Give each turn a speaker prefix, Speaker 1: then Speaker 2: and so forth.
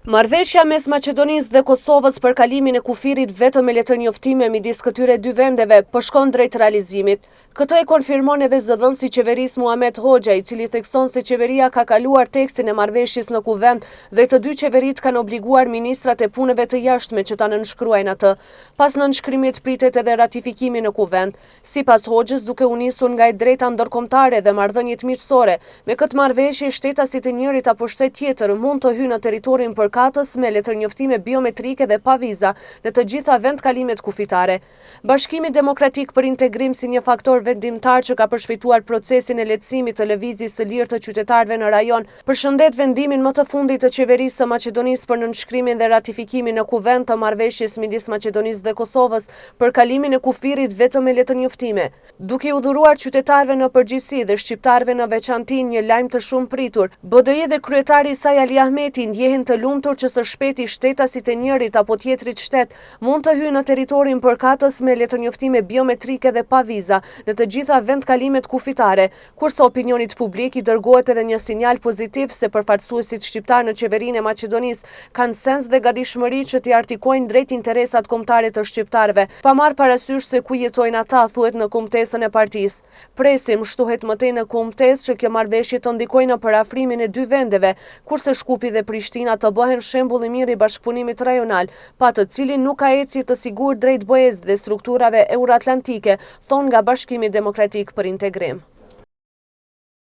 Speaker 1: Marrëveshja mes Maqedonisë dhe Kosovës për kalimin e kufirit vetëm me letërnjoftime midis këtyre dy vendeve po shkon drejt realizimit. Këtë e konfirmon edhe zëdhënësi i qeverisë Muhamet Hoxha, i cili thekson se qeveria ka kaluar tekstin e marrëveshjes në Kuvend dhe të dy qeveritë kanë obliguar ministrat e Punëve të Jashtme që ta nënshkruajnë atë. Pas nënshkrimit pritet edhe ratifikimi në Kuvend. Sipas Hoxhës, duke u nisur nga e drejta ndërkombëtare dhe marrëdhëniet miqësore, me këtë marrëveshje shtetasit e njërit apo shtet tjetër mund të hyjnë në territorin përkatës me letërnjoftime biometrike dhe pa viza në të gjitha vendkalimet kufitare. Bashkimi Demokratik për Integrim si një faktor vendimtar që ka përshpejtuar procesin e lehtësimit të lëvizjes së lirë të qytetarëve në rajon, Përshëndet vendimin më të fundit të Qeverisë së Maqedonisë për nënshkrimin dhe ratifikimin në Kuvend të marrëveshjes midis Maqedonisë dhe Kosovës për kalimin e kufirit vetëm me letërnjoftime, duke iu dhuruar qytetarëve në përgjithësi dhe shqiptarëve në veçanti një lajm të shumëpritur. BDI dhe kryetari i saj Ali Ahmeti ndjehen të lumtur që së shpejti shtetasit e njërit apo tjetrit shtet mund të hyjnë në territorin përkatës me letërnjoftime biometrike dhe pa viza në të gjitha vendkalimet kufitare, Kurse opinionit publik i dërgohet edhe një sinjal pozitiv se përfaqësuesit shqiptarë në Qeverinë e Maqedonisë kanë sens dhe gatishmëri që t'i artikojnë drejt interesat kombëtare të shqiptarëve, pa marrë parasysh se ku jetojnë ata, thuhet në kumtesën e partisë. Presim, shtohet më tej në kumtesë, që kjo marrëveshje të ndikojë në përafrimin e dy vendeve, kurse Shkupi dhe Prishtina të bëhen shembull i mirë i bashkëpunimit rajonal, pa të cilin nuk ka ecje të sigurt drejt BE-së dhe strukturave euroatlantike, thonë nga Bashkimi Demokratik për Integrim.